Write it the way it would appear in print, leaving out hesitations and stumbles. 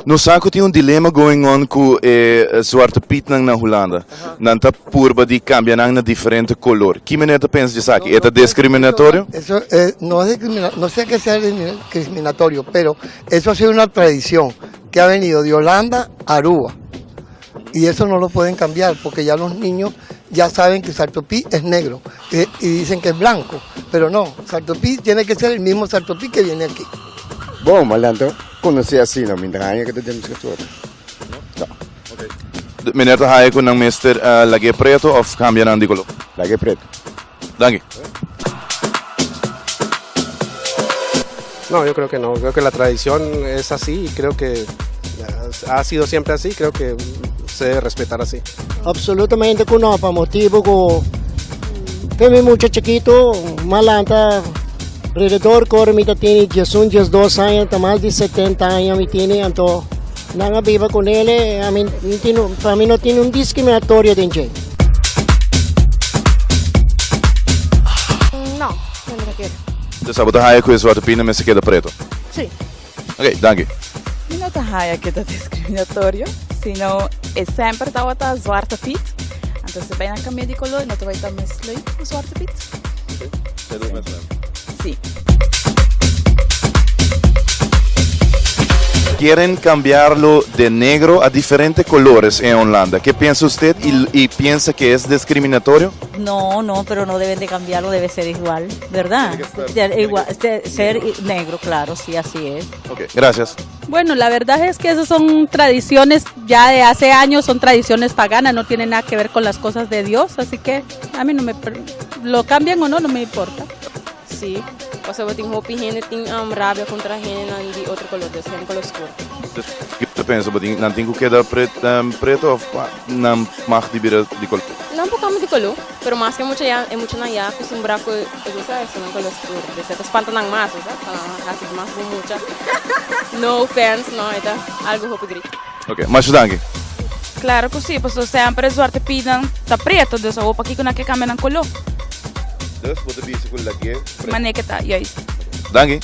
Nos sa ku tin un dilema going on ku e Zwarte Pietnan na Hulanda. Nan ta purba di kambia nan na diferente kolor. Ki meneer ta pensa di esaki? E ta discriminatorio? Eso no es discrimina, no sé que sea discriminatorio, pero eso ha sido una tradición que ha venido de Holanda a Aruba. Y eso no lo pueden cambiar porque ya los niños ya saben que Sarto Pi es negro y, y dicen que es blanco, pero no, Sarto Pi tiene que ser el mismo Sarto Pi que viene aquí. Bon, malanto conoce asina, mi ta haña que ta den escritura. No. Meneer ta haya cu nan mester lag'e preto of cambia nan di color? Lag'e preto. Danki. No, yo creo que no. Creo que la tradición es así y creo que ha sido siempre así. Creo que se debe respetar así. Absolutamente cu no, pa motibo cu te mi mucha chikito malanta alrededor cu ora mi ta tini diesun, diesdos aña, ta mas di setenta aña mi tini, anto nan a biba cu nele, ami pa mi no tin un discriminatorio den dje. No, mi no ta kere. Entonces abo ta haya cu e zwarte piet mester keda preto? Si. Ok, danki. Mi no ta haya cu ta discriminatorio, sino e semper tabata zwarte piet, anto si bay na cambia di color no ta bay ta mes leuk cu zwarte piet. Si. Quieren cambiarlo de negro a diferente colores en Holanda. ¿Qué piensa usted y, y piensa que es discriminatorio? No, no, pero no deben de cambiarlo, debe ser igual, ¿verdad? Tiene igual, ser negro, claro, sí, así es. Ok, gracias. Bueno, la verdad es que esas son tradiciones ya de hace años, son tradiciones paganas, no tienen nada que ver con las cosas de Dios, así que a mí no me... Lo cambien o no, no me importa. Sí, pasobra tin hopi hende tin rabia contra hendenan di otro color, dus hende color scur. Dus kiko ta pensa bo tin nan tin ku keda preto of nan mag di bira di color? Nan por cambia di color, pero maske mucha ya e muchanan ya acostumbra cu e gusta esunnan color scur, dus e ta spanta nan mas, bo sa, pa nan haci mas bon mucha. No offense, no, e ta algo hopi gri. Ok, masha danki. Claro cu si, pasobra semper e zwarte pietnan ta preto, dus awor pakiko nan ke cambia nan color? Dus bo ta bisa cu lag'é preto? Manera ke ta, juist. Danki.